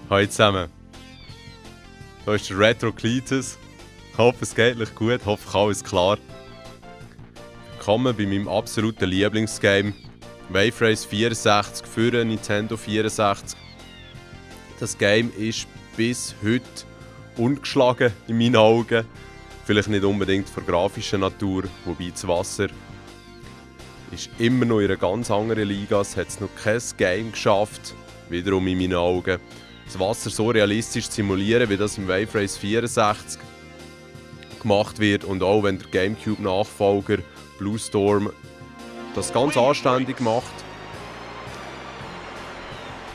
Hallo zusammen, hier ist der Retrocletus. Ich hoffe, es geht euch gut, ich hoffe, alles klar. Willkommen bei meinem absoluten Lieblingsgame, Wave Race 64 für den Nintendo 64. Das Game ist bis heute ungeschlagen in meinen Augen. Vielleicht nicht unbedingt von grafischer Natur, wobei das Wasser ist immer noch in einer ganz anderen Liga. Es hat noch kein Game geschafft, wiederum in meinen Augen, das Wasser so realistisch zu simulieren, wie das im Wave Race 64 gemacht wird. Und auch wenn der Gamecube-Nachfolger Blue Storm das ganz anständig macht.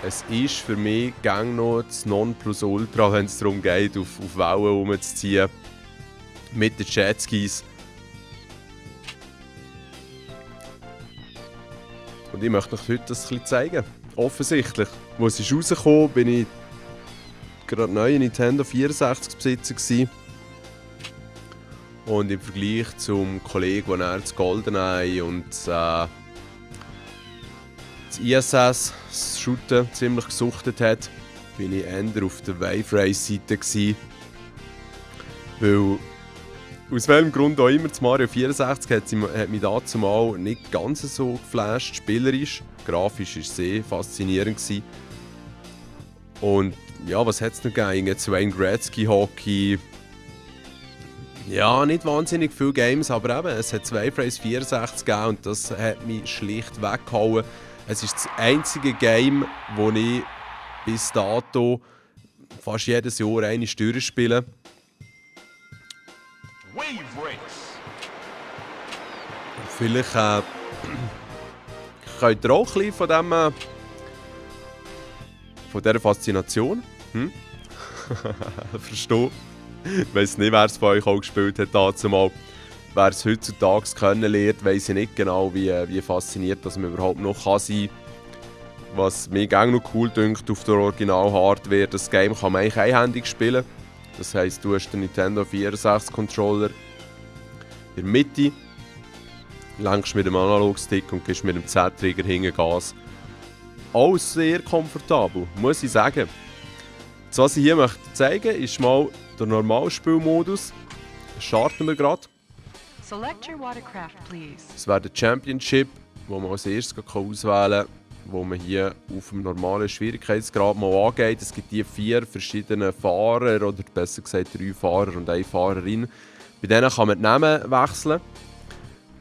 Es ist für mich gang noch das Nonplusultra, wenn es darum geht, auf Wellen herumzuziehen. Mit den Jetskis. Und ich möchte euch heute das ein bisschen zeigen. Offensichtlich. Als es rausgekommen ist, bin ich gerade neue Nintendo 64 Besitzer gewesen. Und im Vergleich zum Kollegen, der das GoldenEye und das ISS, das Shooten, ziemlich gesuchtet hat, bin ich eher auf der Wave Race Seite gewesen. Weil, aus welchem Grund auch immer, das Mario 64 hat mich dazu mal nicht ganz so geflasht, spielerisch. Grafisch war es sehr faszinierend gewesen. Und ja, was hat es noch gegeben? Jetzt Wayne Gretzky Hockey. Ja, nicht wahnsinnig viele Games, aber eben, es hat Wave Race 64 gegeben und das hat mich schlicht weggehauen. Es ist das einzige Game, das ich bis dato fast jedes Jahr eine durchspiele. Wave Race. Vielleicht könnt ihr auch ein bisschen von dieser Faszination verstehen. Ich weiss nicht, wer es von euch auch gespielt hat dazu mal. Wer es heutzutage kennenlernt, weiss ich nicht genau, wie fasziniert dass man überhaupt noch sein kann. Was mir gerne noch cool dünkt auf der Original-Hardware, das Game kann man eigentlich einhändig spielen. Das heisst, du hast den Nintendo 64 Controller in der Mitte, lenkst mit dem Analogstick und gibst mit dem Z-Trigger hinten Gas. Alles sehr komfortabel, muss ich sagen. Das, was ich hier möchte zeigen, ist mal der Normalspielmodus. Starten wir gerade. Select your watercraft, please. Das wäre der Championship, wo man als erstes auswählen kann, wo man hier auf dem normalen Schwierigkeitsgrad mal angeht. Es gibt hier 4 verschiedene Fahrer, oder besser gesagt 3 Fahrer und 1 Fahrerin. Bei denen kann man die Namen wechseln.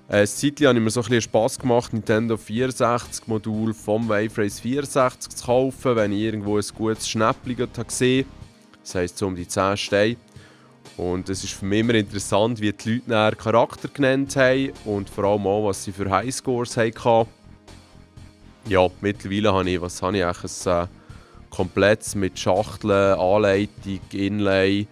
Eine Zeit lang habe ich mir so ein bisschen Spass gemacht, Nintendo 64 Modul vom Wave Race 64 zu kaufen, wenn ich irgendwo ein gutes Schnäppchen gesehen habe. Das heisst so um die 10 Steine. Und es ist für mich immer interessant, wie die Leute nachher Charakter genannt haben und vor allem auch, was sie für Highscores hatten. Ja, mittlerweile habe ich, was habe ich eigentlich, ein komplettes mit Schachteln, Anleitung, Inlay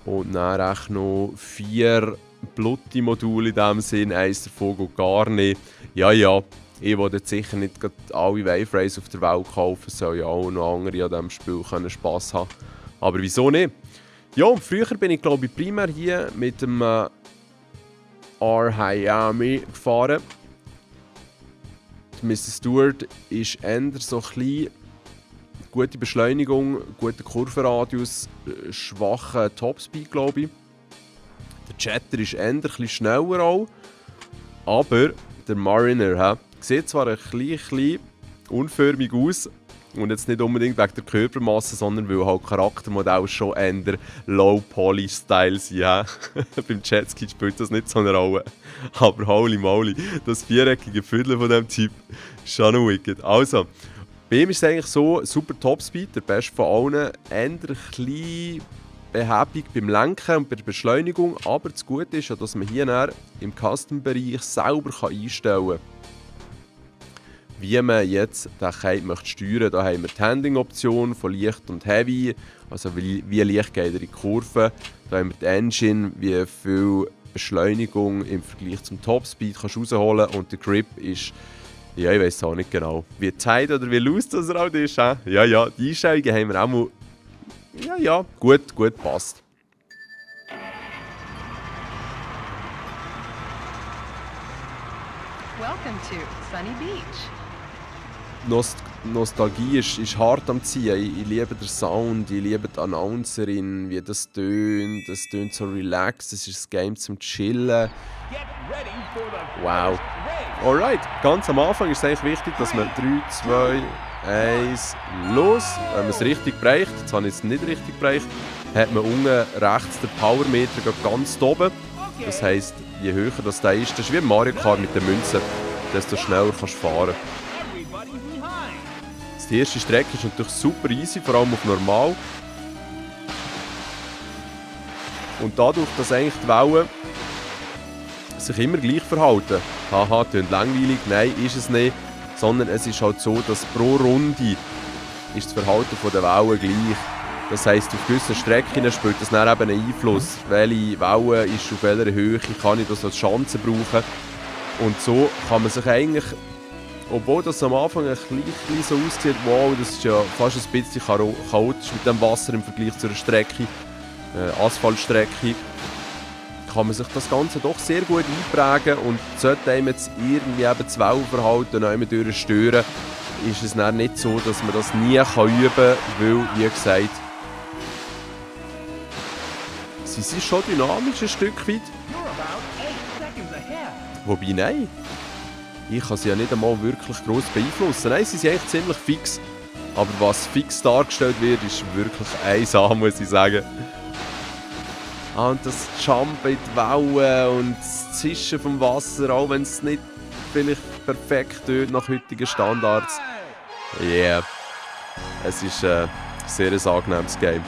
und dann echt noch 4 Blutti-Module in diesem Sinn, eins davon geht gar nicht. Ja, ich will jetzt sicher nicht alle Wave Race auf der Welt kaufen, soll ja auch noch andere an diesem Spiel Spass haben. Aber wieso nicht? Ja, und früher bin ich glaube ich primär hier mit dem R-Hayami gefahren. Mr. Stewart ist eher so ein bisschen gute Beschleunigung, guter Kurvenradius, schwacher Topspeed glaube ich. Der Chatter ist eher ein bisschen schneller auch, aber der Mariner sieht zwar ein bisschen unförmig aus und jetzt nicht unbedingt wegen der Körpermasse, sondern weil halt Charaktermodelle schon eher Low-Poly-Style sind. Beim Jetski spielt das nicht so eine Rolle. Aber holy moly, das viereckige Viertel von diesem Typ ist schon noch wicked. Also, bei ihm ist es eigentlich so, super Topspeed, der beste von allen, eher ein bisschen behäbig beim Lenken und bei der Beschleunigung, aber das Gute ist ja, dass man hier im Custom-Bereich selber einstellen kann, wie man jetzt den Kite möchte steuern. Da haben wir die Handling-Option von Leicht und Heavy, also wie leicht geht er in die Kurve. Da haben wir die Engine, wie viel Beschleunigung im Vergleich zum Topspeed kannst du rausholen, und der Grip ist, ja, ich weiß auch nicht genau, wie tight oder wie loose das er halt ist. Ja, die Einstellungen haben wir auch mal, ja, gut passt. Welcome to Sunny Beach. Nostalgie ist hart am Ziehen. Ich liebe den Sound, ich liebe die Announcerin, wie das tönt. Das tönt so relaxed, es ist ein Game zum Chillen. Wow. Alright, ganz am Anfang ist es eigentlich wichtig, dass man 3, 2, 1, los. Wenn man es richtig bereicht, jetzt habe ich es nicht richtig bereicht, hat man unten rechts den Powermeter ganz oben. Das heisst, je höher das da ist, das ist wie im Mario Kart mit den Münzen, desto schneller kannst du fahren. Die erste Strecke ist natürlich super easy, vor allem auf normal. Und dadurch, dass eigentlich die Wellen sich immer gleich verhalten. Haha, klingt langweilig, nein, ist es nicht. Sondern es ist halt so, dass pro Runde ist das Verhalten der Wellen gleich. Das heisst, auf gewissen Strecken spielt das dann eben einen Einfluss. Welche Welle ist auf welcher Höhe, kann ich das als Chance brauchen. Und so kann man sich eigentlich, obwohl das am Anfang ein bisschen so aussieht, wow, das ist ja fast ein bisschen chaotisch mit dem Wasser im Vergleich zu einer Strecke, Asphaltstrecke, kann man sich das Ganze doch sehr gut einprägen und sollte einem jetzt irgendwie eben das Wellenverhalten noch immer durchstören, ist es dann nicht so, dass man das nie üben kann, weil, wie gesagt, sie sind schon dynamisch ein Stück weit. Wobei, nein, ich kann sie ja nicht einmal wirklich gross beeinflussen. Nein, sie sind eigentlich ziemlich fix. Aber was fix dargestellt wird, ist wirklich einsam, muss ich sagen. Und das Jumpen in die Wellen und das Zischen vom Wasser, auch wenn es nicht vielleicht perfekt tut nach heutigen Standards. Yeah, es ist ein sehr angenehmes Game.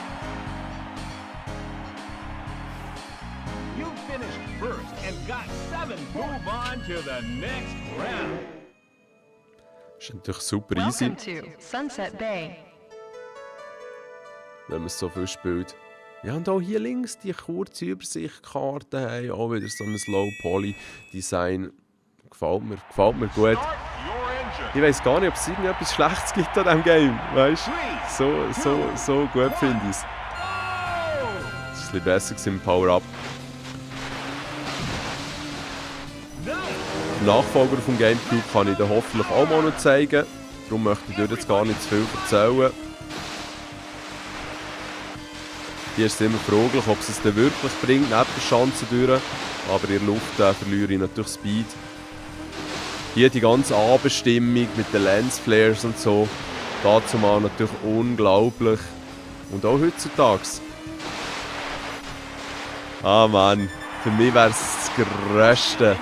Ist natürlich super easy, Welcome to Sunset Bay. wenn man so viel spielt. Ja, und auch hier links die kurze Übersichtkarte haben auch wieder so ein Low-Poly-Design. Gefällt mir gut. Ich weiss gar nicht, ob es irgendetwas Schlechtes gibt an diesem Game. Weißt du? So gut finde ich es. Das ist ein bisschen besser im Power-Up. Den Nachfolger vom Gamecube kann ich dann hoffentlich auch mal noch zeigen. Darum möchte ich dort jetzt gar nicht zu viel erzählen. Hier ist es immer fraglich, ob es dann wirklich bringt, neben der Schanze durch. Aber in der Luft verliere ich natürlich Speed. Hier die ganze Abendstimmung mit den Lensflares und so. Dazu mal natürlich unglaublich. Und auch heutzutage. Ah Mann, für mich wäre es das Größte,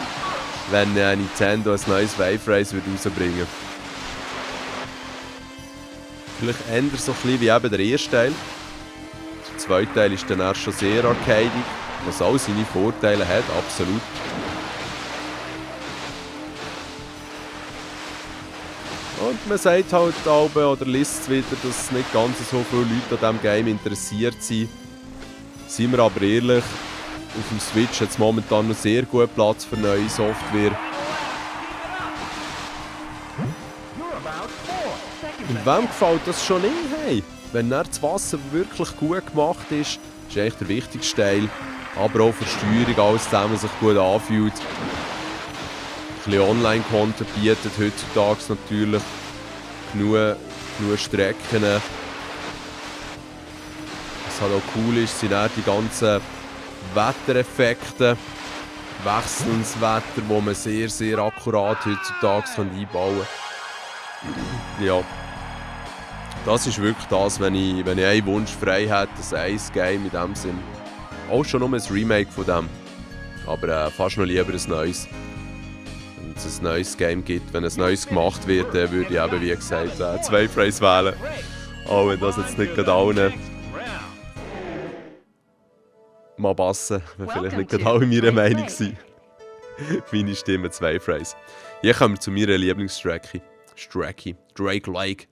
wenn Nintendo ein neues Wave Race rausbringen würde. Vielleicht ändert es so ein bisschen wie eben der erste Teil. Der zweite Teil ist dann erst schon sehr arcadig, was auch seine Vorteile hat, absolut. Und man sagt halt oder liest es wieder, dass nicht ganz so viele Leute an diesem Game interessiert sind. Seien wir aber ehrlich, auf dem Switch hat es momentan noch sehr gut Platz für neue Software. Und wem gefällt das schon nicht? Hey, wenn das Wasser wirklich gut gemacht ist, ist eigentlich der wichtigste Teil. Aber auch für Steuerung, alles zusammen sich gut anfühlt. Ein bisschen Online-Content bietet heutzutage natürlich genug Strecken. Was halt auch cool ist, sind auch die ganzen Wettereffekte, wechselndes Wetter, wo man sehr, sehr akkurat heutzutage einbauen kann. Ja, das ist wirklich das, wenn ich einen Wunsch frei hätte, ein Game in dem Sinn. Auch schon nur ein Remake von dem, aber fast noch lieber ein neues. Wenn es ein neues Game gibt, wenn ein neues gemacht wird, dann würde ich eben, wie gesagt, zwei Frames wählen. Auch wenn das jetzt nicht gerade allen mal passen, wenn vielleicht nicht gerade alle meiner Meinung sind. Meine Stimme zwei Frames. Hier kommen wir zu meiner Lieblingsstrecke. Drake Lake.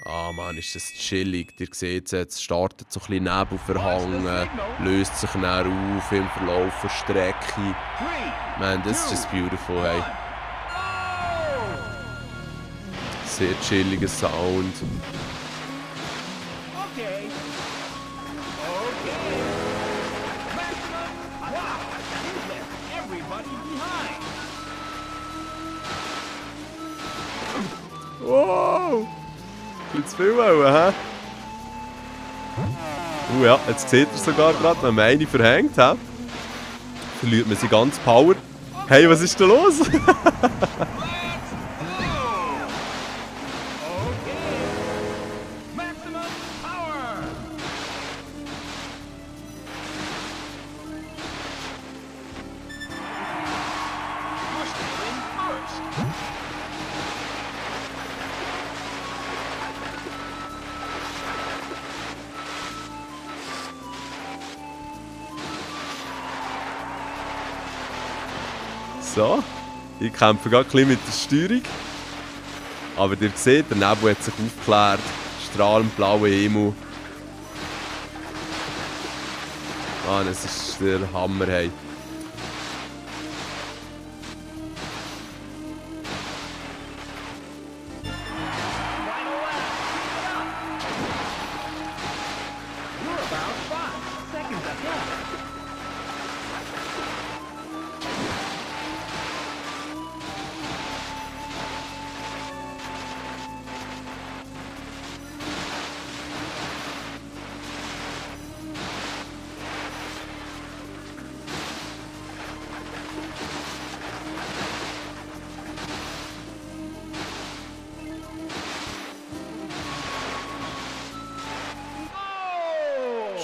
Ah Mann, ist das chillig. Ihr seht es jetzt, startet so ein bisschen Nebel verhangen, löst sich dann auf im Verlauf der Strecke. Man, das ist just beautiful, hey. Sehr chilliger Sound. Wow! Ein bisschen zu viel wollen, hä? Ja, jetzt seht ihr sogar gerade, wenn man eine verhängt, hä? Verliert man seine ganze Power. Hey, was ist da los? So, ich kämpfe gerade ein bisschen mit der Steuerung. Aber ihr seht, der Nebel hat sich aufgeklärt. Strahlend blauer Himmel. Mann, es ist der Hammer, hey.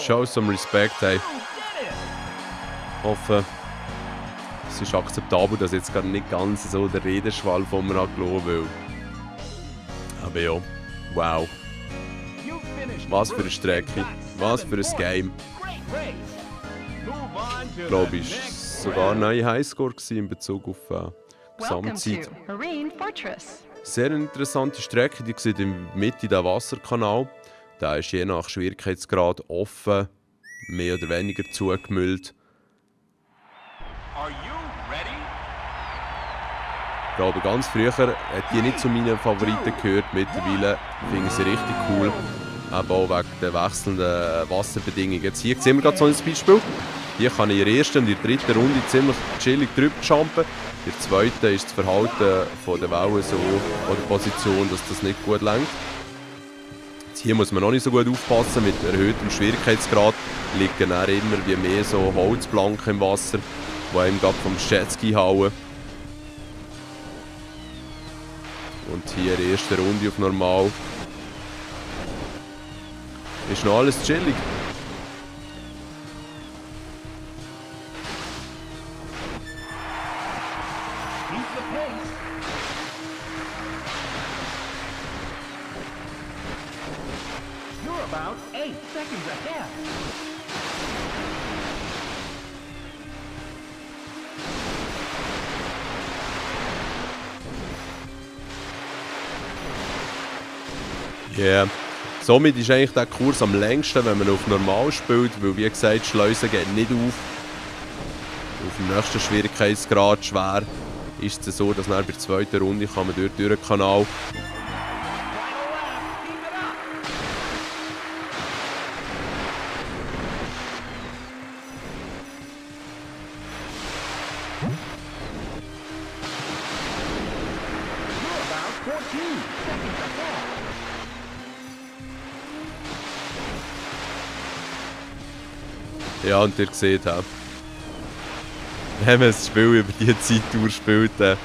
Show some respect, hey. Ich hoffe, es ist akzeptabel, dass jetzt gerade nicht ganz so der Redenschwall von mir angelassen will. Aber ja, wow. Was für eine Strecke, was für ein Game. Ich glaube, es war sogar ein neuer Highscore in Bezug auf Welcome Gesamtzeit. to Marine Fortress. Sehr interessante Strecke, die sieht in der Mitte der Wasserkanal. Der ist je nach Schwierigkeitsgrad offen, mehr oder weniger zugemüllt. Ich glaube, ganz früher hat die nicht zu meinen Favoriten gehört. Mittlerweile finde ich sie richtig cool. Aber auch wegen der wechselnden Wasserbedingungen. Jetzt hier sehen wir gerade so ein Beispiel. Hier kann ich in der ersten und in der dritten Runde ziemlich chillig drüber jumpen. In der zweiten ist das Verhalten von der Wellen so, oder Position, dass das nicht gut lenkt. Hier muss man noch nicht so gut aufpassen, mit erhöhtem Schwierigkeitsgrad liegen dann immer wie mehr so Holzplanken im Wasser, die einem gerade vom Jetski hauen. Und hier in der ersten Runde auf normal. Ist noch alles chillig. About 8 seconds ahead. Yeah. Somit ist eigentlich der Kurs am längsten, wenn man auf normal spielt, weil wie gesagt, die Schleuse geht nicht auf. Auf dem nächsten Schwierigkeitsgrad schwer ist es so, dass nach der zweiten Runde kann man durch den Kanal. Ja, und ihr seht auch, wenn man das Spiel über diese Zeit durchspielt, dann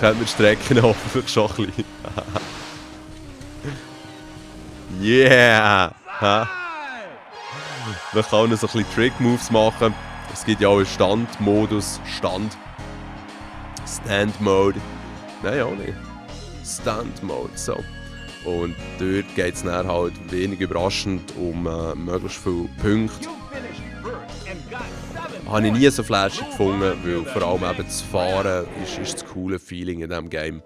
kennt man die Strecken hoffentlich schon ein bisschen. Yeah! Ha? Man kann auch noch so ein bisschen Trick-Moves machen. Es gibt ja auch einen Stand-Modus. Stand-Mode. Nein, auch nicht. Stand-Mode, so. Und dort geht es dann halt wenig überraschend um möglichst viele Punkte. Habe ich nie so flashig gefunden, weil vor allem eben das Fahren ist das coole Feeling in diesem Game.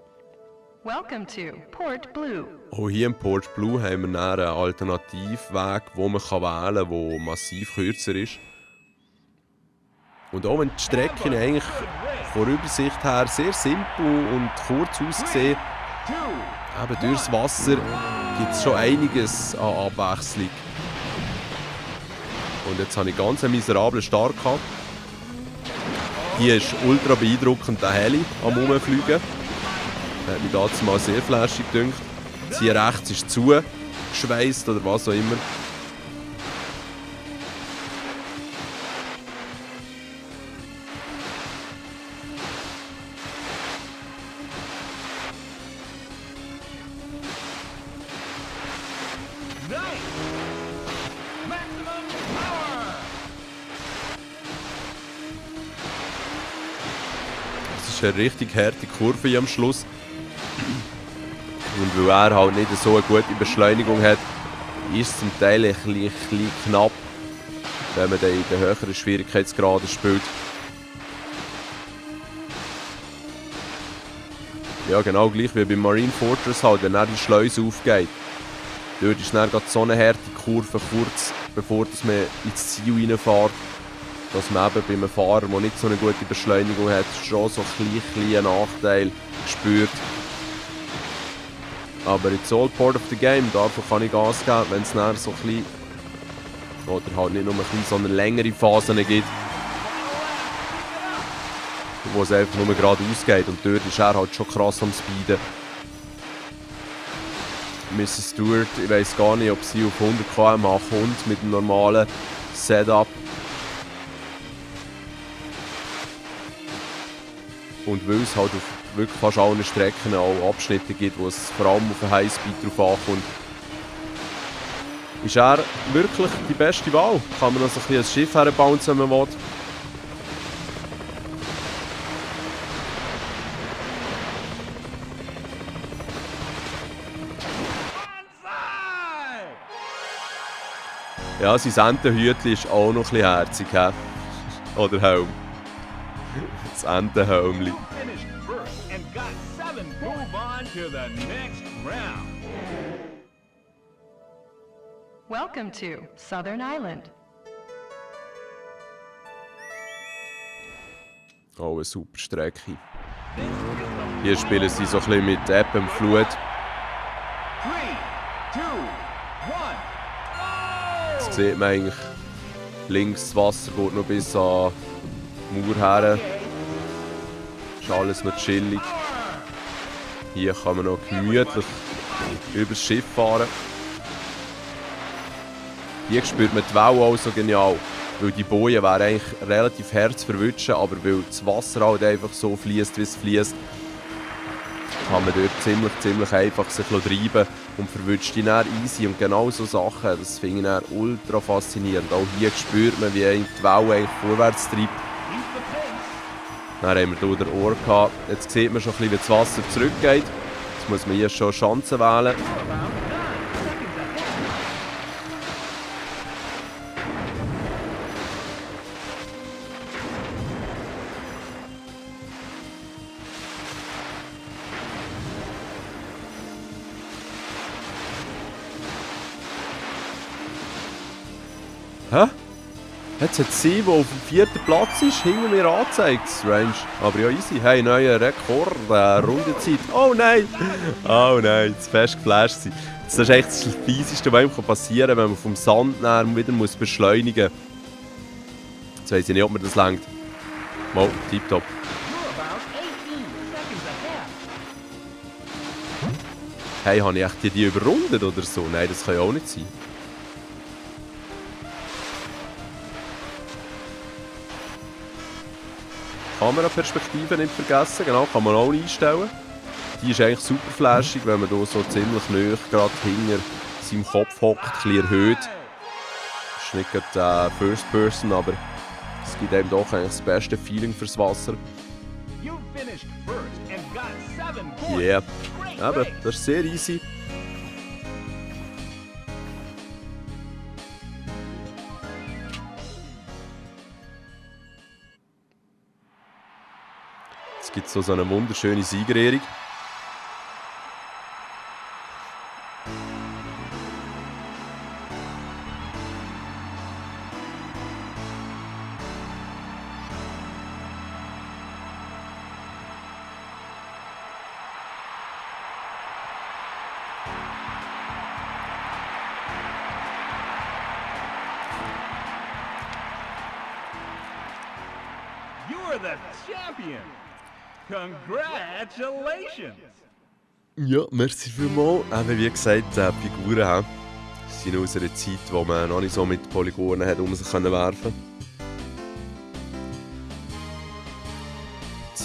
Welcome to Port Blue. Auch hier im Port Blue haben wir dann einen Alternativweg, den man wählen kann, der massiv kürzer ist. Und auch wenn die Strecken eigentlich von der Übersicht her sehr simpel und kurz aussehen, eben durchs Wasser gibt es schon einiges an Abwechslung. Und jetzt habe ich ganz einen miserablen Start gehabt. Hier ist ultra beeindruckend der Heli am Rumfliegen. Hat mich dazu mal sehr flashig gedünkt. Das hier rechts ist zugeschweißt oder was auch immer. Es ist eine richtig harte Kurve hier am Schluss. Und weil er halt nicht so eine gute Beschleunigung hat, ist es zum Teil ein bisschen knapp, wenn man dann in den höheren Schwierigkeitsgraden spielt. Ja, genau gleich wie bei Marine Fortress halt, wenn dann die Schleuse aufgeht. Dort ist dann gerade so eine harte Kurve, kurz bevor man ins Ziel reinfährt, dass man eben bei einem Fahrer, der nicht so eine gute Beschleunigung hat, schon so ein kleinen Nachteil spürt. Aber it's all part of the game, dafür kann ich Gas geben, wenn es dann so ein bisschen, oder halt nicht nur ein bisschen, sondern längere Phasen gibt, wo es einfach nur geradeaus geht. Und dort ist er halt schon krass am Speeden. Mrs. Stewart, ich weiss gar nicht, ob sie auf 100 km/h kommt mit dem normalen Setup. Und weil es halt auf wirklich fast allen Strecken auch Abschnitte gibt, wo es vor allem auf den Highspeed drauf ankommt, ist er wirklich die beste Wahl. Kann man noch so ein bisschen ein Schiff herbauen, wenn man will. Ja, sein Entenhütchen ist auch noch ein bisschen herzig. He? Oder Helm. Das Entenhelmli. Finished first and got 7. Move on to the next round. Welcome to Southern Island. Oh, eine super Strecke. Hier spielen sie so ein bisschen mit Ebbe und Flut. 3, 2, 1. Jetzt sieht man eigentlich, links das Wasser geht noch bis an die Mauer her. Ist alles noch chillig. Hier kann man noch gemütlich über das Schiff fahren. Hier spürt man die Wellen auch so genial. Weil die Bojen wären eigentlich relativ hart zu verwutschen, aber weil das Wasser halt einfach so fließt, wie es fließt, kann man dort ziemlich einfach sich treiben und verwutscht die dann easy. Und genau so Sachen, das finde ich dann ultra faszinierend. Auch hier spürt man, wie die Welle eigentlich vorwärts treibt. Dann haben wir hier den Ohr gehabt. Jetzt sieht man schon ein bisschen, wie das Wasser zurückgeht. Jetzt muss man hier schon Chancen wählen. Hä? Jetzt hat sie, die auf dem 4. Platz ist, hinter mir angezeigt. Strange. Aber ja, easy. Hey, neuer Rekord, Rundenzeit. Oh nein! Oh nein, zu fest geflasht sein. Das ist echt das Fieseste, was einem passieren kann, wenn man vom Sand wieder beschleunigen muss. Jetzt weiss ich nicht, ob mir das reicht. Mal, tipptopp. Hey, habe ich echt die überrundet oder so? Nein, das kann ja auch nicht sein. Kameraperspektive nicht vergessen, genau, kann man auch einstellen. Die ist eigentlich super flashig, wenn man hier so ziemlich nahe gerade hinter seinem Kopf hockt, ein bisschen erhöht. Das ist nicht gerade First Person, aber es gibt einem doch eigentlich das beste Feeling fürs Wasser. Ja, yeah. Aber das ist sehr easy. Jetzt gibt es so eine wunderschöne Siegerehrung. You're the champion! Congratulations! Ja, merci vielmals. Eben wie gesagt, Figuren sind aus einer Zeit, wo man noch nicht so mit Polygonen hat, sich werfen konnte.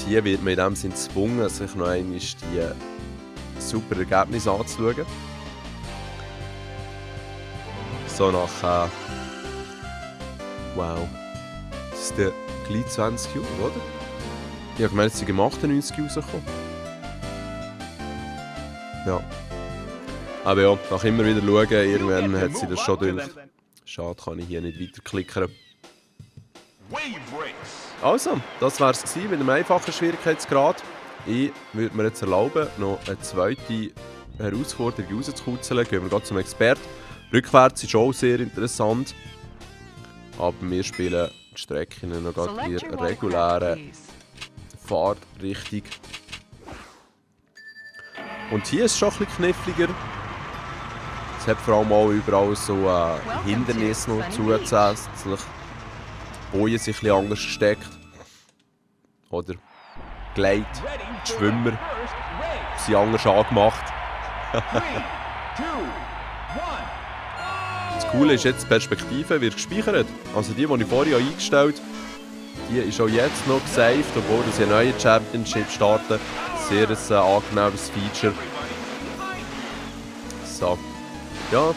Hier wird man in dem Sinne gezwungen, sich noch einmal die super Ergebnisse anzuschauen. So nach wow. Das ist der gleich 20 Jahre, oder? Ich habe gemeint, es sind im 98 rausgekommen. Ja. Aber ja, nach immer wieder schauen, irgendwann hat sie das schon durch. Schade, kann ich hier nicht weiterklicken. Also, das war es mit einem einfachen Schwierigkeitsgrad. Ich würde mir jetzt erlauben, noch eine zweite Herausforderung rauszukutzeln. Gehen wir gleich zum Experten. Rückwärts ist auch sehr interessant. Aber wir spielen die Strecke noch gerade in der regulären Fahrtrichtung. Und hier ist es schon ein bisschen kniffliger. Es hat vor allem auch überall so Hindernisse noch zusätzlich. Die Bojen sind ein bisschen anders gesteckt. Oder Gleit, die Schwimmer sind anders angemacht. Das Coole ist jetzt, die Perspektive wird gespeichert. Also die ich vorher eingestellt habe, die ist auch jetzt noch gesaved, obwohl sie eine neue Championship starten. Sehr ein angenehmes Feature. So. Ja.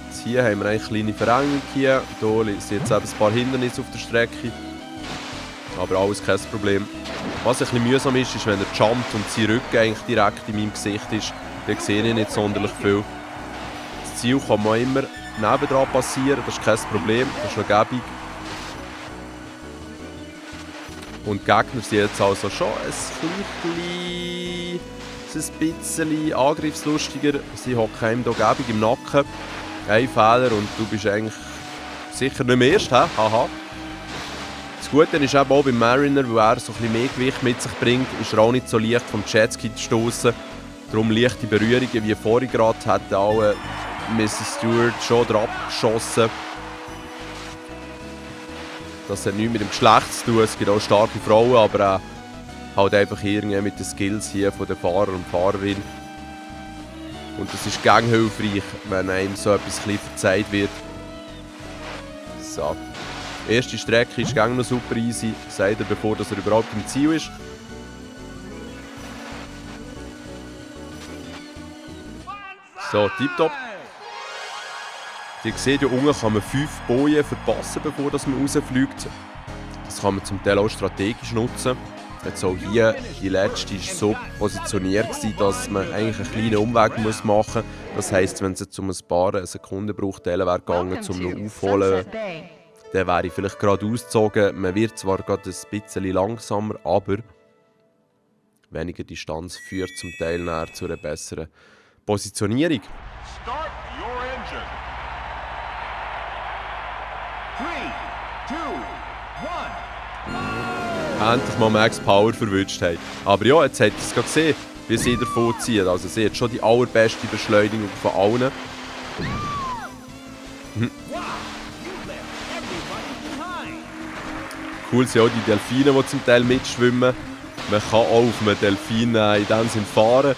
Jetzt hier haben wir eine kleine Verengung hier. Hier sind jetzt ein paar Hindernisse auf der Strecke. Aber alles kein Problem. Was ein bisschen mühsam ist, ist, wenn er jumpt und sein Rücken eigentlich direkt in meinem Gesicht ist, dann sehe ich nicht sonderlich viel. Das Ziel kann man immer nebendran passieren, das ist kein Problem, das ist noch gäbig. Und die Gegner sind jetzt also schon ein bisschen angriffslustiger. Sie hocken einem hier gäbig im Nacken. Ein Fehler und du bist eigentlich sicher nicht mehr erst, he? Haha. Das Gute ist eben auch beim Mariner, weil er so ein bisschen mehr Gewicht mit sich bringt, ist er auch nicht so leicht vom Jetski zu stoßen. Darum leichte Berührungen wie vorhin gerade hat auch Mrs. Stewart schon drauf geschossen. Das hat nichts mit dem Geschlecht zu tun, es gibt auch starke Frauen, aber halt einfach irgendwie mit den Skills hier von den Fahrer und Fahrerin. Und das ist gang hilfreich, wenn einem so etwas ein bisschen verzeiht wird. So. Die erste Strecke ist gang noch super easy, sagt er, bevor er überhaupt im Ziel ist. So, tipptopp. Ihr seht, hier unten kann man 5 Bojen verpassen, bevor man rausfliegt. Das kann man zum Teil auch strategisch nutzen. Jetzt auch hier, die letzte war so positioniert, dass man eigentlich einen kleinen Umweg machen muss. Das heisst, wenn es jetzt um ein paar Sekunden braucht, wäre gegangen, um noch aufzuholen, dann wäre ich vielleicht gerade ausgezogen. Man wird zwar gerade ein bisschen langsamer, aber weniger Distanz führt zum Teil näher zu einer besseren Positionierung. Start your engine. 3, 2, 1. Endlich mal Max Power verwünscht haben. Aber ja, jetzt hat er es gesehen, wie sie davon ziehen. Also sie hat schon die allerbeste Beschleunigung von allen. Cool sind auch die Delfine, die zum Teil mitschwimmen. Man kann auch auf einem Delfin in diesem Sinne fahren.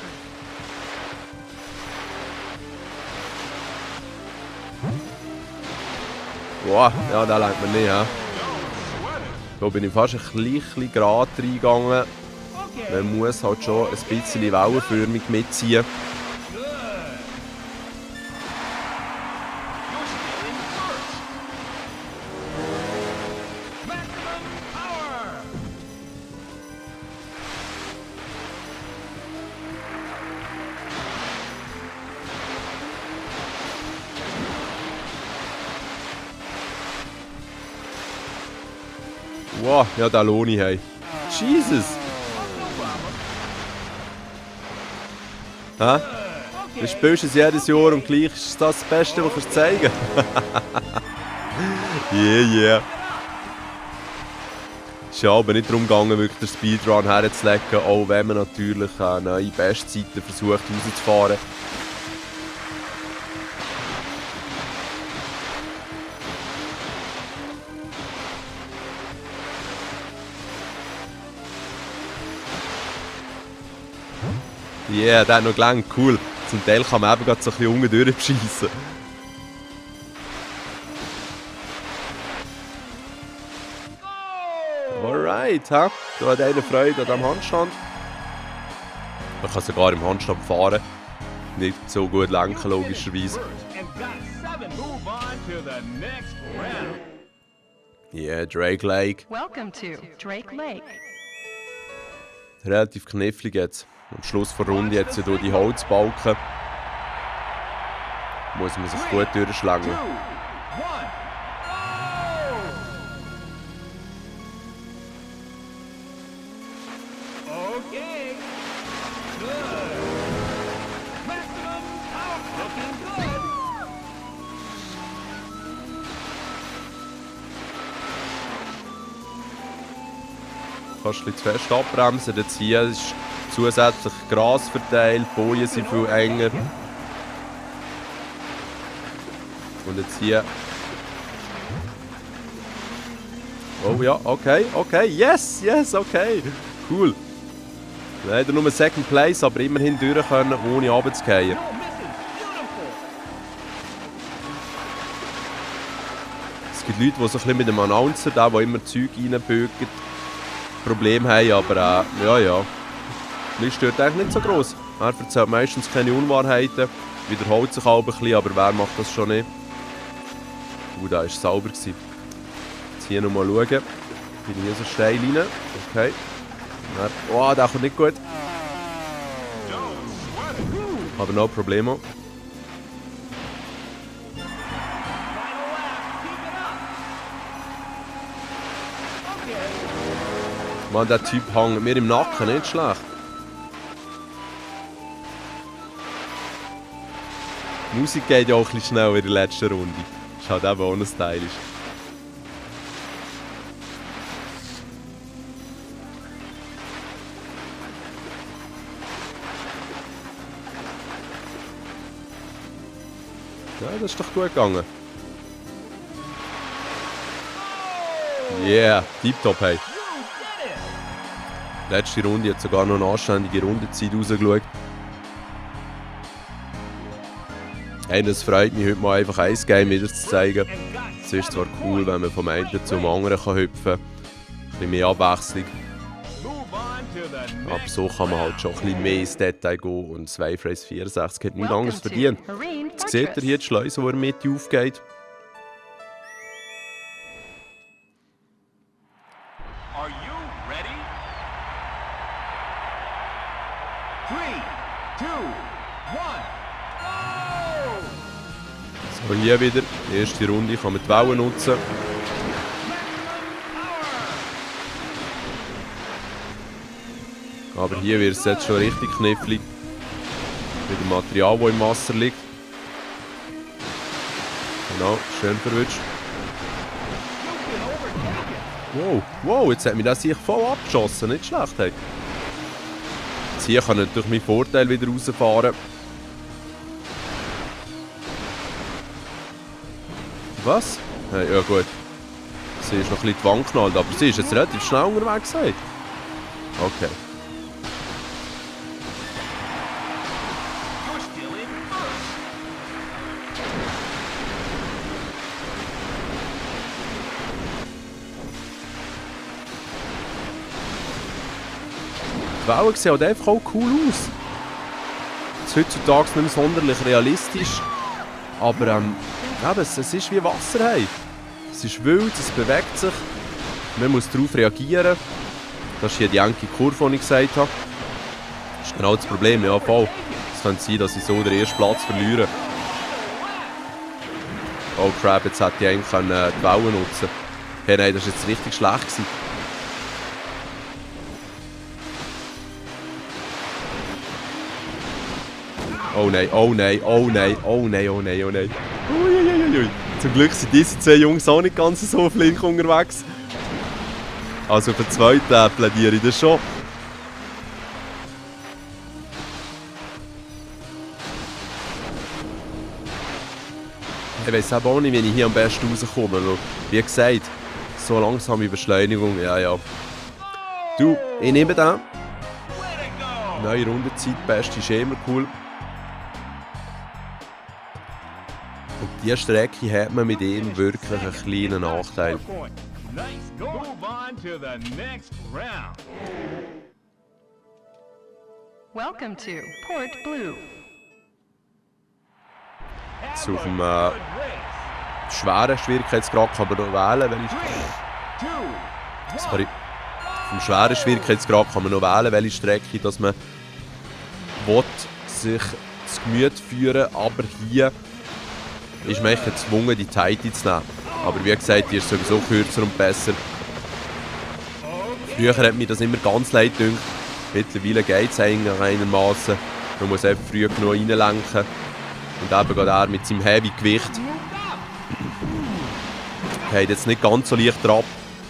Boah, ja, da lenkt man nicht. He? Da bin ich fast ein bisschen gerade reingegangen. Man muss halt schon ein bisschen wellenförmig mitziehen. Wow, ja, den lohne ich. Hey. Jesus! Hä? Du spielst es jedes Jahr und gleich ist das Beste, was du zeigen kannst. Yeah. Es ist ja aber nicht darum gegangen, wirklich den Speedrun herzulegen, auch wenn man natürlich neue Bestzeiten versucht rauszufahren. Yeah, der hat noch gelangt, cool. Zum Teil kann man eben gerade so ein bisschen unten durchschiessen. Alright, ha? Da hat einer Freude an diesem Handstand. Man kann sogar im Handstand fahren. Nicht so gut lenken, logischerweise. And got 7. Move on to the next round. Yeah, Drake Lake. Welcome to Drake Lake. Relativ knifflig jetzt. Am Schluss der Runde jetzt durch die Holzbalken. Muss man sich gut 2, durchschlagen. 1, go! Okay. Good. Maximum power. Looking good. Kannst du ein bisschen zu fest abbremsen. Jetzt hier ist zusätzlich Gras verteilt, die Bojen sind viel enger. Und jetzt hier. Oh ja, okay, okay, yes, okay. Cool. Leider nur Second Place, aber immerhin durch können, ohne runterzufallen. No misses. Beautiful. Es gibt Leute, die so ein bisschen mit dem Announcer, der immer Zeug reinbügen, Probleme haben, aber ja. Das stört eigentlich nicht so gross. Er erzählt meistens keine Unwahrheiten, wiederholt sich auch ein bisschen, aber wer macht das schon nicht? Da war es sauber. Jetzt hier nochmal schauen. Bin hier so steil rein. Okay. Oh, der kommt nicht gut. Aber no problemo. Mann, der Typ hängt mir im Nacken, nicht schlecht. Die Musik geht ja auch ein bisschen schneller in der letzten Runde. Das ist halt eben auch noch stylisch. Ja, das ist doch gut gegangen. Yeah, Tip-Top, hey. Letzte Runde hat sogar noch eine anständige Rundenzeit rausgeschaut. Hey, das freut mich, heute mal einfach ein Game wieder zu zeigen. Es ist zwar cool, wenn man vom einen zum anderen hüpfen kann. Ein bisschen mehr Abwechslung. Aber so kann man halt schon ein bisschen mehr ins Detail gehen. Und das Wave Race 64 hat nichts anderes verdient. Jetzt seht ihr hier die Schleuse, die in der Mitte aufgeht. Are you ready? 3, 2, 1, go! So, hier wieder, die erste Runde, kann man die Wellen nutzen. Aber hier wird es jetzt schon richtig knifflig. Mit dem Material, das im Wasser liegt. Genau, schön verwünscht. Wow, jetzt hat mich das sich voll abgeschossen, nicht schlecht. Hey. Jetzt hier kann ich durch meinen Vorteil wieder rausfahren. Was? Hey, ja gut. Sie ist noch ein bisschen die Wand geknallt, aber sie ist jetzt relativ schnell unterwegs. Hey. Okay. You're still in first. Die Wellen sehen halt einfach auch cool aus. Es ist heutzutage nicht mehr sonderlich realistisch. Aber eben, es ist wie Wasser. Hey. Es ist wild, es bewegt sich. Man muss darauf reagieren. Das ist hier die enge Kurve, die ich gesagt habe. Das ist genau das Problem. Ja, voll. Es könnte sein, dass ich so den ersten Platz verliere. Oh crap, jetzt hätte ich eigentlich die Wellen nutzen können. Hey, nein, das war jetzt richtig schlecht gewesen. Oh nein, oh nein, oh nein, oh nein, oh nein, oh nein. Uiuiuiui. Zum Glück sind diese zwei Jungs auch nicht ganz so flink unterwegs. Also für den zweiten plädiere ich das schon. Ich weiss aber auch nicht, wie ich hier am besten rauskomme. Wie gesagt, so langsame Beschleunigung, ja. Du, ich nehme den. Neue Rundenzeit, beste ist immer cool. Und diese Strecke hat man mit ihm wirklich einen kleinen Nachteil. Nice. Move on to the next round. Welcome to Port Blue. Jetzt auf dem schweren Schwierigkeitsgrad kann man noch wählen, Sorry. Auf dem schweren Schwierigkeitsgrad kann man noch wählen, welche Strecke dass man will, sich das Gemüt führen, aber hier ist man echt gezwungen, die Tighty zu nehmen. Aber wie gesagt, die ist sowieso kürzer und besser. Früher hat mir das immer ganz leid gedünkt. Mittlerweile geht es einigermaßen. Man muss eben früh genug reinlenken. Und eben geht er mit seinem Heavy-Gewicht. Geht jetzt nicht ganz so leicht drauf,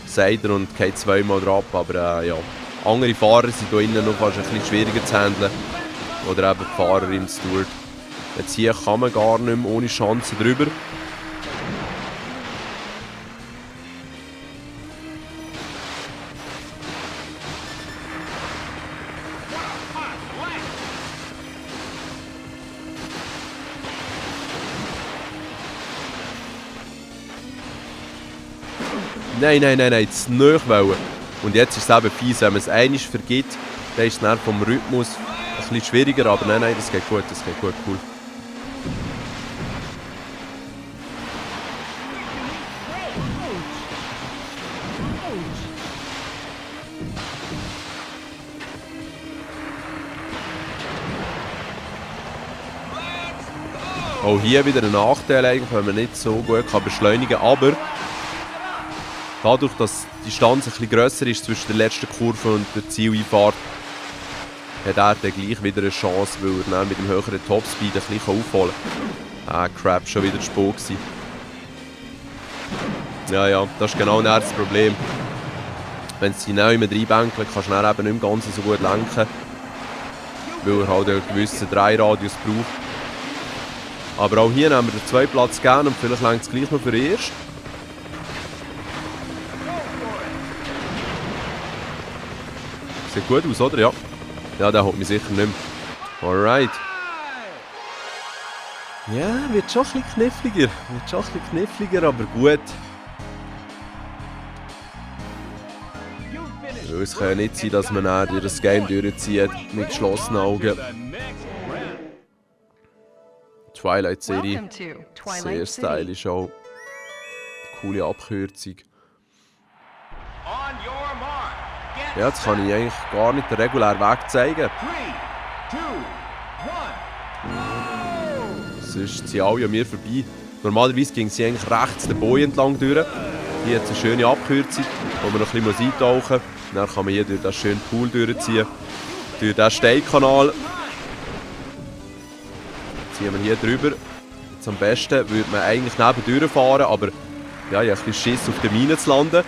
sagt er, und geht zweimal drauf. Aber ja, andere Fahrer sind hier innen noch fast ein bisschen schwieriger zu handeln. Oder eben die Fahrer im Stewart. Jetzt hier kann man gar nicht mehr ohne Chancen drüber. Nein, zu nahe wollen. Und jetzt ist es eben fies, wenn man es einmal vergibt, dann ist es dann vom Rhythmus ein bisschen schwieriger, aber nein, das geht gut, cool. Auch hier wieder ein Nachteil eigentlich, weil man nicht so gut beschleunigen kann, aber dadurch, dass die Distanz ein bisschen grösser ist zwischen der letzten Kurve und der Zieleinfahrt, hat er dann gleich wieder eine Chance, weil er dann mit dem höheren Topspeed ein bisschen aufholen kann. Crap, schon wieder Spur gewesen. Ja, das ist genau das Problem. Wenn sie neu immer reinbänkeln, kannst du dann eben nicht mehr ganz so gut lenken, weil er halt einen gewissen Dreiradius braucht. Aber auch hier nehmen wir den zweiten Platz gerne und vielleicht reicht es gleich noch für den ersten. Sieht gut aus, oder? Ja, der holt mich sicher nicht mehr. Alright. Ja, wird schon ein bisschen kniffliger. Aber gut. Weil es kann ja nicht sein, dass man dann durch das Game durchzieht mit geschlossenen Augen. Twilight City. Sehr stylisch auch. Coole Abkürzung. Ja, jetzt kann ich eigentlich gar nicht den regulären Weg zeigen. Sonst sind alle an mir vorbei. Normalerweise ging sie eigentlich rechts den Boy entlang durch. Hier hat es eine schöne Abkürzung, wo man noch ein bisschen eintauchen muss. Dann kann man hier durch diesen schönen Pool durchziehen. Durch diesen Steinkanal. Ziehen wir hier drüber. Jetzt am besten würde man eigentlich nebendurch fahren, aber ja, ich habe ein bisschen Schiss, auf der Mine zu landen.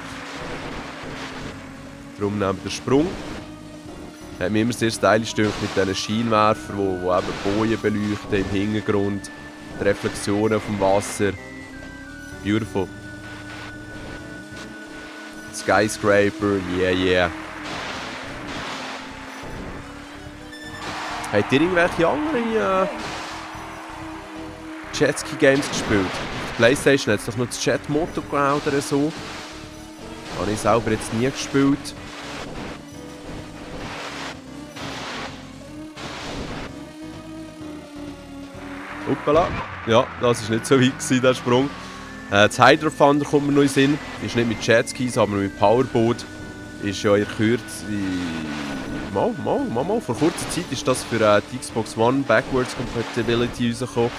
Darum nehmen wir den Sprung. Hat mich immer sehr stylisch gedacht mit diesen Scheinwerfern, die eben Bojen beleuchten im Hintergrund. Die Reflexionen vom Wasser. Beautiful. Skyscraper, yeah. Habt ihr irgendwelche anderen Jetski-Games gespielt? Auf der Playstation hat es doch noch das Jet Motoground oder so. Habe ich selber jetzt nie gespielt. Hoppala. Ja, das war nicht so weit gewesen, der Sprung. Das Hydro Thunder kommt mir noch in den Sinn. Ist nicht mit Jetskis, aber mit Powerboat. Ist ja in Kürze... Mal. Vor kurzer Zeit ist das für die Xbox One Backwards Compatibility rausgekommen.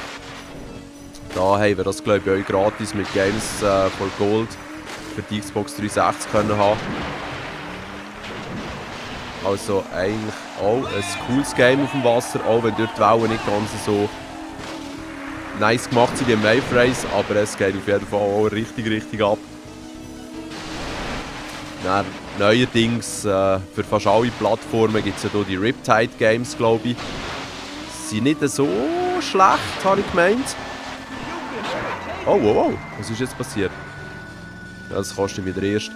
Da haben wir das, glaube ich, auch gratis mit Games for Gold für die Xbox 360 können haben. Also eigentlich auch ein cooles Game auf dem Wasser, auch wenn dort die Wellen nicht ganz so nice gemacht sind wie im Wave Race, aber es geht auf jeden Fall auch richtig ab. Dann, neuerdings für fast alle Plattformen gibt es ja hier die Riptide Games, glaube ich. Sind nicht so schlecht, habe ich gemeint. Oh, wow, was ist jetzt passiert? Ja, das kostet wieder erst.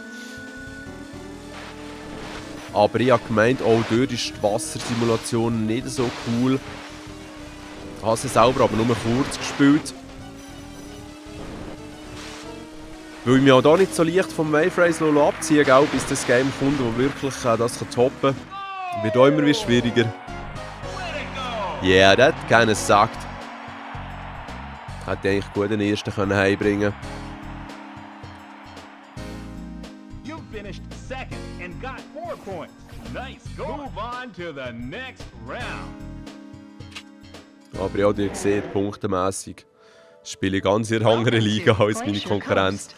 Aber ich habe gemeint, auch dort ist die Wassersimulation nicht so cool. Ich habe sie selber aber nur kurz gespielt. Weil ich mich auch hier nicht so leicht vom Wave Race abziehen lasse, bis das Game kommt, das wirklich das toppen kann. Wird auch immer wieder schwieriger. Yeah, that kinda sucked. Hätte eigentlich gut den ersten heimbringen können. You finished second and got 4 points. Nice. Move on to the next round. Aber ja, ihr seht, punktemässig spiele ich ganz in einer anderen Liga als meine Konkurrenz.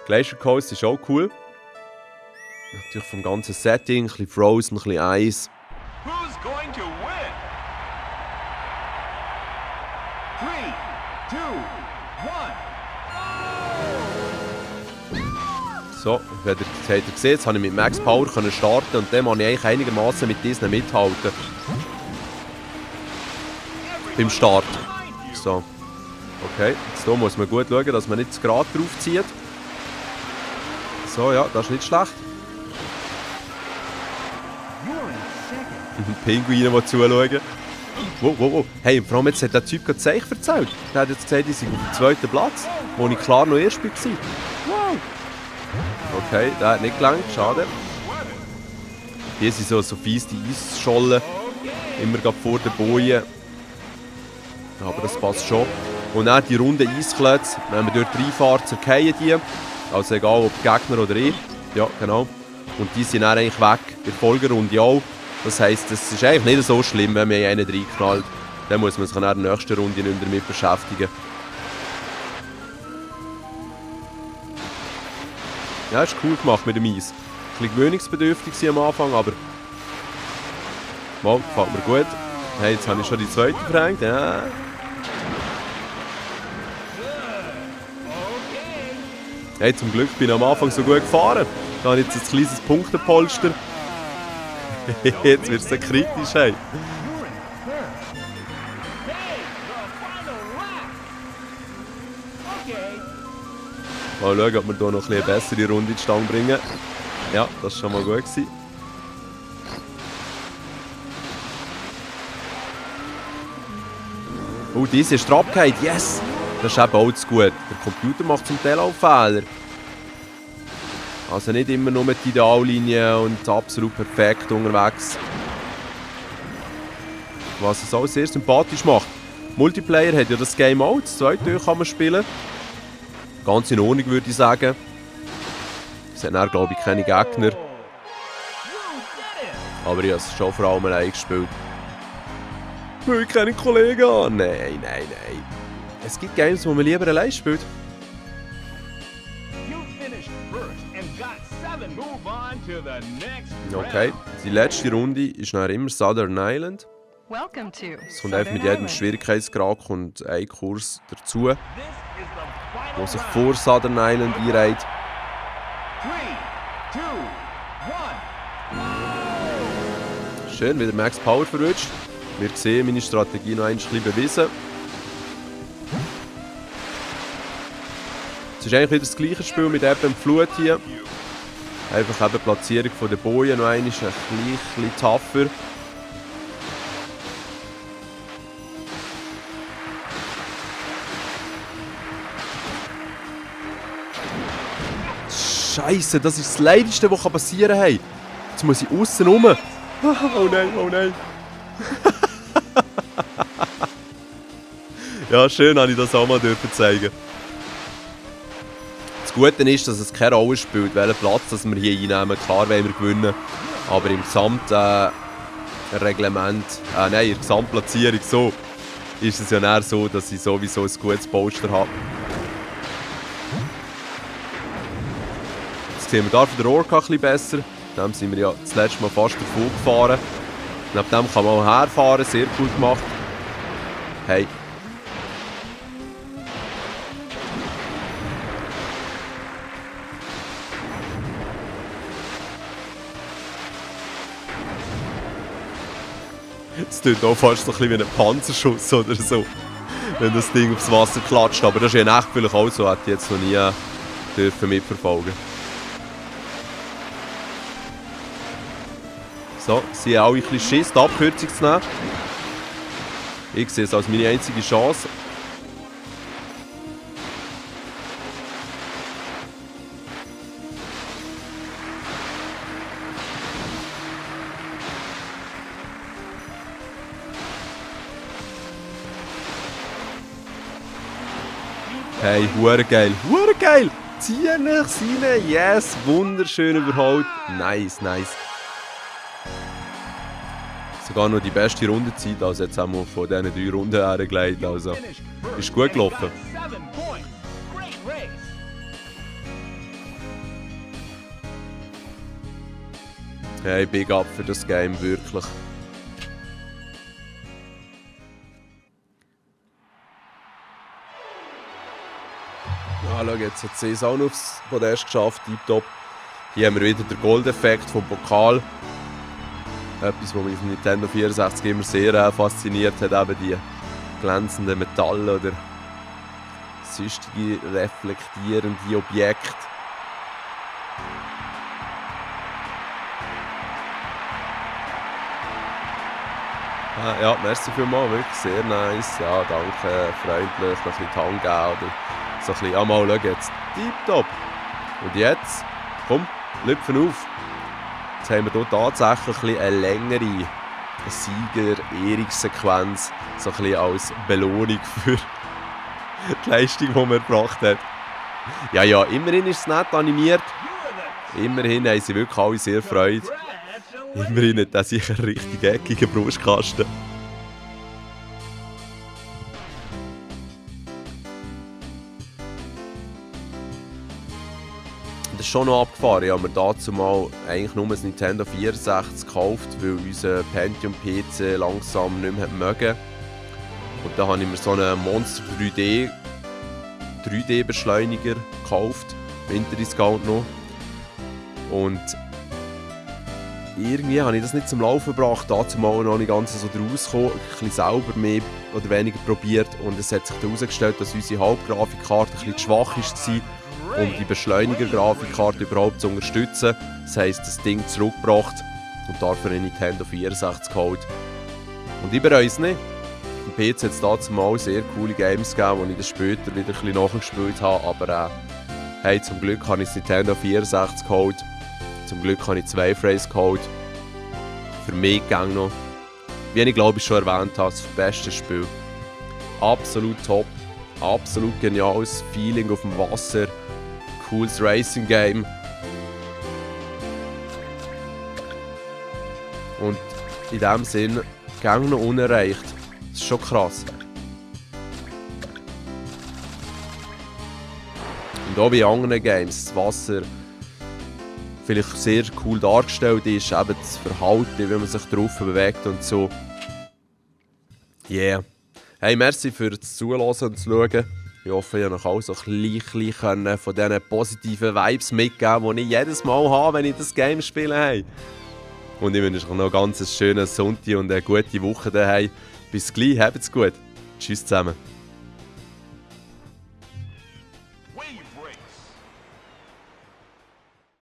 Glacier Coast ist auch cool. Natürlich vom ganzen Setting, ein bisschen Frozen, ein bisschen Eis. Who's going to win? 3, 2, 1. So, wie ihr gesehen, jetzt habe ich mit Max Power starten und dann kann ich eigentlich einigermaßen mit diesen mithalten. Beim Start. So. Okay, jetzt hier muss man gut schauen, dass man nicht zu gerade drauf zieht. So, ja, das ist nicht schlecht. Pinguine, die zuschauen. Wow, wow, wow. Hey, vor allem jetzt hat der Typ gerade Zeichen erzählt. Der hat jetzt gesagt, ich sei auf dem 2. Platz, wo ich klar noch erst war. Wow. Okay, der hat nicht gelangt, schade. Hier sind so fies die Eisschollen. Immer gerade vor den Bojen. Aber das passt schon. Und dann die runden Eisklötze, wenn man dort reinfährt, zerfallen die. Also egal ob Gegner oder ich. Ja, genau. Und die sind dann eigentlich weg. In der Folgerunde auch. Das heisst, es ist eigentlich nicht so schlimm, wenn man einen reinknallt. Dann muss man sich in der nächsten Runde nicht mehr damit beschäftigen. Ja, ist cool gemacht mit dem Eis. Ein bisschen gewöhnungsbedürftig am Anfang, aber mal, gefällt mir gut. Hey, jetzt habe ich schon die zweite verhängt. Ja. Hey, zum Glück bin ich am Anfang so gut gefahren. Da habe ich jetzt ein kleines Punktepolster. Jetzt wird es dann kritisch. Hey. Mal schauen, ob wir hier noch eine bessere Runde in die Stange bringen. Ja, das war schon mal gut gewesen. Oh, diese ist abgehakt. Yes! Das ist eben auch zu gut. Der Computer macht zum Teil auch Fehler. Also nicht immer nur die Ideallinie und absolut perfekt unterwegs. Was es auch sehr sympathisch macht. Multiplayer hat ja das Game auch. Das zweite kann man spielen. Ganz in Ordnung, würde ich sagen. Es hat dann, glaube ich, keine Gegner. Aber ich habe es schon vor allem allein gespielt. Weil ich keine Kollegen habe. Nein, nein, nein. Es gibt Games, wo man lieber allein spielt. Okay, die letzte Runde ist dann immer Southern Island. Es kommt einfach mit jedem Schwierigkeitsgrad und ein Kurs dazu, der sich vor Southern Island einreiht. 3, 2, 1. Schön, wieder Max Power verrutscht. Wir sehen meine Strategie noch ein bisschen bewiesen. Es ist eigentlich wieder das gleiche Spiel mit Ebbe und Flut hier. Einfach eben die Platzierung der Bojen noch einmal ein bisschen tougher. Scheiße, das ist das Leidigste, was passieren kann. Jetzt muss ich aussen rum. Oh nein, oh nein. Ja, schön, dass ich das auch mal zeigen. Das Gute ist, dass es keine Rolle spielt, welchen Platz dass wir hier einnehmen. Klar wollen wir gewinnen, aber im Gesamtreglement, in der Gesamtplatzierung so, ist es ja näher so, dass ich sowieso ein gutes Poster habe. Jetzt sehen wir hier von der Orca ein bisschen besser. Dem sind wir ja das letzte Mal fast davon gefahren. Neben dem kann man auch herfahren, sehr gut gemacht. Hey. Es tut auch fast so ein bisschen wie ein Panzerschuss oder so, wenn das Ding aufs Wasser klatscht. Aber das ist ja echt vielleicht auch so, hätte ich jetzt noch nie dürfen mitverfolgen. So, sie haben alle ein bisschen Schiss, die Abkürzung zu nehmen. Ich sehe es als meine einzige Chance. Hey, hure geil, hure geil! Ziehen nichts rein, yes, wunderschön überholt. Nice, nice. Sogar noch die beste Rundenzeit, also jetzt haben wir von diesen 3 Runden hergelegt, also ist gut gelaufen. Hey, big up für das Game, wirklich. Ja, schau, jetzt hat sie es auch noch aufs Podest geschafft, tiptop. Hier haben wir wieder den Goldeffekt vom Pokal. Etwas, was mich auf Nintendo 64 immer sehr fasziniert hat, eben die glänzenden Metalle oder sonstige reflektierende Objekte. Ja, merci vielmals, wirklich sehr nice. Ja, danke, freundlich, noch ein bisschen die Hand geben oder so ein bisschen, ja mal, schau jetzt, tipptopp. Und jetzt, komm, lüpfen auf. Jetzt haben wir hier tatsächlich eine längere Sieger-Ehrungssequenz, so ein bisschen als Belohnung für die Leistung, die man erbracht hat. Ja, ja, immerhin ist es nett animiert. Immerhin haben sie wirklich alle sehr Freude. Immerhin hat er sicher einen richtig eckigen Brustkasten. Das ist schon noch abgefahren. Ich habe mir dazu mal eigentlich nur ein Nintendo 64 gekauft, weil unser Pentium-PC langsam nicht mehr mögen. Und da habe ich mir so einen Monster 3D-Beschleuniger gekauft, Winter-Discount noch. Und irgendwie habe ich das nicht zum Laufen gebracht, dazu mal noch nicht ganz so draus gekommen, ein bisschen selber mehr oder weniger probiert und es hat sich herausgestellt, dass unsere Hauptgrafikkarte ein bisschen zu schwach war, um die Beschleuniger-Grafikkarte überhaupt zu unterstützen. Das heisst, das Ding zurückgebracht und dafür einen Nintendo 64 geholt. Und ich bereue es nicht. Am PC hat es dazu mal sehr coole Games gegeben, die ich dann später wieder ein bisschen nachgespielt habe, aber hey, zum Glück habe ich das Nintendo 64 geholt. Zum Glück habe ich 2 Frames geholt. Für mich ging noch, wie ich glaube ich schon erwähnt habe, das beste Spiel. Absolut top, absolut geniales Feeling auf dem Wasser, cooles Racing Game. Und in diesem Sinn, ging noch unerreicht. Das ist schon krass. Und auch bei anderen Games, das Wasser vielleicht sehr cool dargestellt ist, eben das Verhalten, wie man sich drauf bewegt und so. Yeah. Hey, merci für das Zuhören und Zuschauen. Ich hoffe, ich konnte euch auch so ein bisschen von diesen positiven Vibes mitgeben, die ich jedes Mal habe, wenn ich das Game spiele. Und ich wünsche euch noch einen ganz schönen Sonntag und eine gute Woche daheim. Bis gleich, habt's gut. Tschüss zusammen.